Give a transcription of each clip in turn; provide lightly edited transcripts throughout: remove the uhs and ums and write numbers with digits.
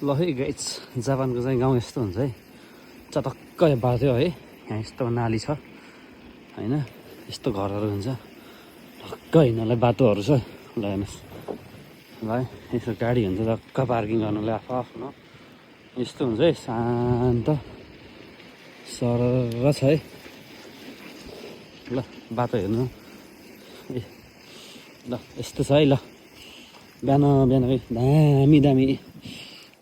ल है गाइस, जापानको चाहिँ गाउँ यस्तो हुन्छ है। चटक्क बाटो है, यहाँ यस्तो नाली छ हैन, यस्तो घरहरू हुन्छ, टक्क हिँड्नलाई बाटोहरू छ। ल हेर्नुहोस् ल है, यसो गाडी हुन्छ टक्क पार्किङ गर्नलाई आफ्नो यस्तो हुन्छ है, शान्त सरर छ है। ल बाटो हेर्नु ए, ल यस्तो छ है। ल बिहान बिहान दामी दामी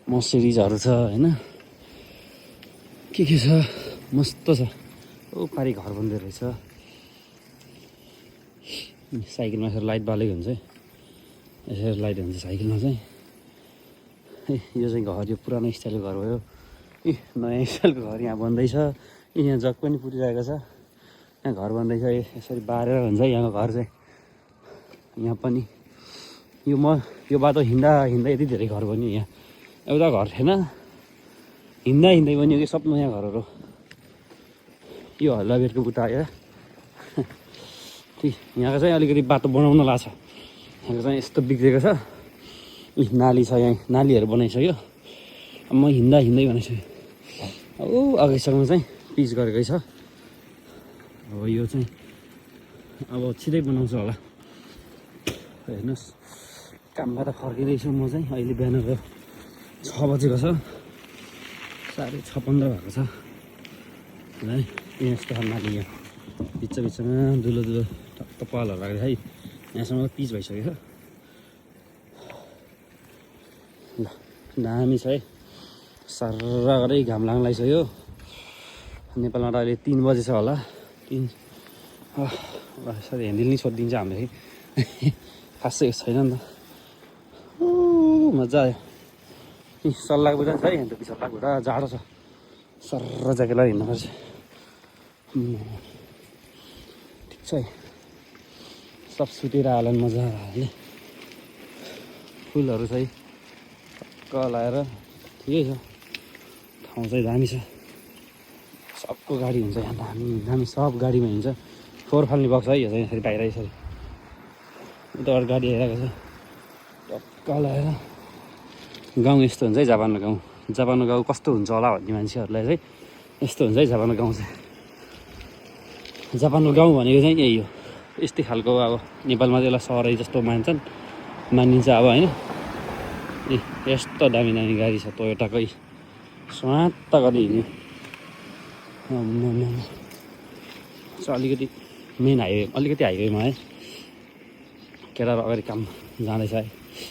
मर्सिडिजहरू छ होइन, के छ मस्त छ। ओ पारि घर बन्दै रहेछ, साइकलमा यसरी लाइट बालेको हुन्छ है, यसरी लाइट हुन्छ साइकलमा चाहिँ। ए यो चाहिँ घर, यो पुरानो स्टाइलको घर भयो। ए नयाँ स्टाइलको घर यहाँ बन्दैछ। यहाँ जग पनि पुरिरहेको छ, यहाँ घर बन्दैछ। यसरी बारेर हुन्छ यहाँको घर चाहिँ। यहाँ पनि यो बाटो हिँड्दा यति धेरै घर बन्यो। यहाँ एउटा घर थिएन, हिँड्दा हिँड्दै बन्यो कि सब नयाँ घरहरू। यो हल्लाबेरको बुट्टा आयो। यहाँको चाहिँ अलिकति बाटो बनाउन लाग्छ, यहाँको चाहिँ यस्तो बिग्रेको छ। नाली छ, यहाँ नालीहरू बनाइसक्यो। म हिँड्दा हिँड्दै बनाइसक्यो। औ अगाडिसम्म चाहिँ पिच गरेकै छ। अब यो चाहिँ अब छिटै बनाउँछ होला। हेर्नुहोस्, कामबाट फर्किँदैछु म चाहिँ। अहिले बिहानको 6 बजेको छ, 6:15 भएको छ। है यहाँ यस्तो नाली, यहाँ बिचमा दुलो टक्क पालहरू राखेको है। यहाँसम्म पिच भइसकेको छ। ल दामी छ है, सर्र गरे घाम लाग्न लागिसक्यो। नेपालमा त अहिले 3 बजे छ होला। 3 यसरी ह्यान्डल नि छोडिदिन्छ हामीले कि खासै छैन नि त। मजा आयो। सल्लाहको बुढा छ है, यहाँ त सल्लाहको बुढा जाडो छ। सर्र ज्याकेट लगाएर हिँड्नुपर्छ। ठिक छ है, सब सुतेर हाल्न मजाले। फुलहरू चाहिँ टक्क लगाएर ठिकै छ। ठाउँ चाहिँ दामी छ। सबको गाडी हुन्छ यहाँ, दामी दामी सब गाडीमा हिँड्छ। 4 फाल्ने बक्स है यो चाहिँ। यसरी बाहिर यसरी उताबाट गाडी आइरहेको छ टक्क लगाएर। गाउँ यस्तो हुन्छ है जापानको गाउँ। जापानको गाउँ कस्तो हुन्छ होला भन्ने मान्छेहरूलाई चाहिँ यस्तो हुन्छ है जापानको गाउँ चाहिँ। जापानको गाउँ भनेको चाहिँ यही हो, यस्तै खालको। अब नेपालमा चाहिँ यसलाई सहरै जस्तो मानिन्छ अब होइन। ए यस्तो दामी दामी गाडी छ टोयोटाकै, स्वात्त गरी हिँड्यो। अलिकति मेन हाइवे, अलिकति हाइवेमा है। केटाहरू अगाडि काम जाँदैछ है।